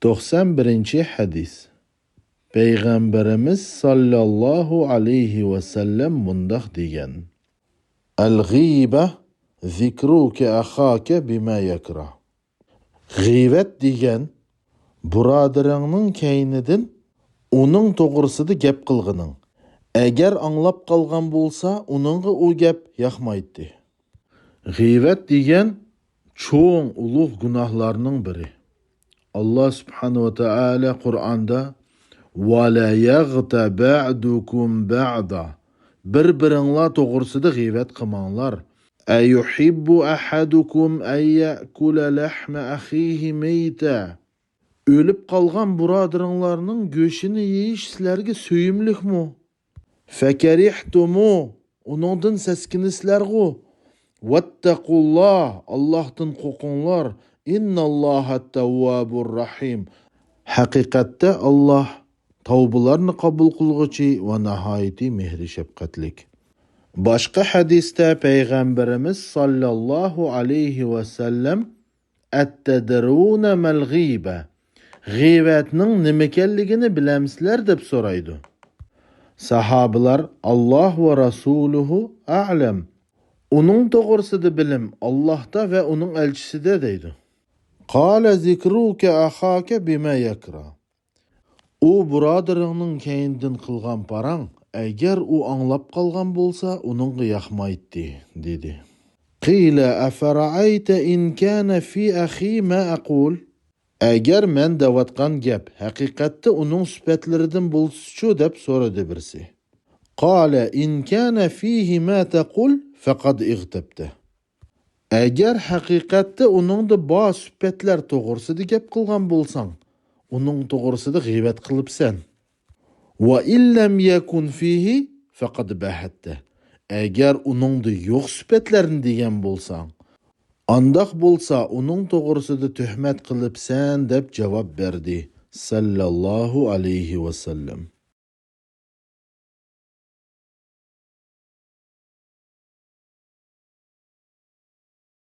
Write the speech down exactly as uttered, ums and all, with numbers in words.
توقسان بىرىنچى ھەدىس. پەيغەمبىرىمىز ساللاللاھۇ ئەلەيھى ۋەسەللەم مۇنداق دېگەن: «الغيبة ذكرك أخاك بما يكره». غىيۋەت دېگەن بۇرادىرىڭنىڭ كەينىدىن ئۇنىڭ توغرىسىدا گەپ قىلغىنىڭ. ئەگەر ئاڭلاپ قالغان بولسا، ئۇنىڭغا ئۇ گەپ ياقمايتتى. غىيۋەت دېگەن چوڭ ئۇلۇغ گۇناھلارنىڭ بىرى. ئاللا سۇبھانەھۇ ۋە تائالا قۇرئاندا: «ولا يغتب بعضكم بعضا». بىر-بىرىڭلار توغرىسىدا غىيۋەت قىلماڭلار. أيحب أحدكم أن يأكل لحم أخيه ميتا. ئۆلۈپ قالغان بۇرادىرىڭلارنىڭ گۆشىنى يېيىش سىلەرگە سۆيۈملۈكمۇ؟ فكرهتموه، ئۇنىڭدىن سەسكىنىسىلەرغۇ؟ واتقوا الله، ئاللاھتىن قورقۇڭلار. إن الله تواب رحيم. ھەقىقەتتە ئاللاھ تەۋبىلەرنى قوبۇل قىلغۇچى ۋە ناھايىتى مېھرى شەپقەتلىك. باشقا ھەدىستە پەيغەمبىرىمىز ساللاللاھۇ ئەلەيھى ۋەسەللەم: «أتدرون ما الغيبة؟» غىيۋەتنىڭ نېمىكەنلىكىنى بىلەمسىلەر؟ دەپ سورايدۇ. ساھابىلار: «الله ورسوله أعلم». ئۇنىڭ توغرىسىدا بىلىم ئاللاھتا ۋە ئۇنىڭ ئەلچىسىدە دەيدۇ. قال: «ذكرك أخاك بما يكره». ئۇ بۇرادىرىڭنىڭ كەينىدىن قىلغان پاراڭ، ئەگەر ئۇ ئاڭلاپ قالغان بولسا، ئۇنىڭغا ياقمايتتى، دېدى. قيل: أفرأيت إن كان في أخي ما أقول؟ ئەگەر مەن دەۋاتقان گەپ ھەقىقەتتە ئۇنىڭ سۈپەتلىرىدىن بولسىچۇ؟ دەپ سورىدى بىرسى. قال: إن كان فيه ما تقول فقد اغتبته. ئەگەر ھەقىقەتتە ئۇنىڭدا بار سۈپەتلەر توغرىسىدا گەپ قىلغان بولساڭ، ئۇنىڭ توغرىسىدا غىيۋەت قىلىپسەن. وإن لم يكن فيه فقد بهته. ئەگەر ئۇنىڭدا يوق سۈپەتلەرنى دېگەن بولساڭ، ئانداق بولسا ئۇنىڭ توغرىسىدا تۆھمەت قىلىپسەن، دەپ جاۋاب بەردى، ساللاللاھۇ ئەلەيھى ۋەسەللەم.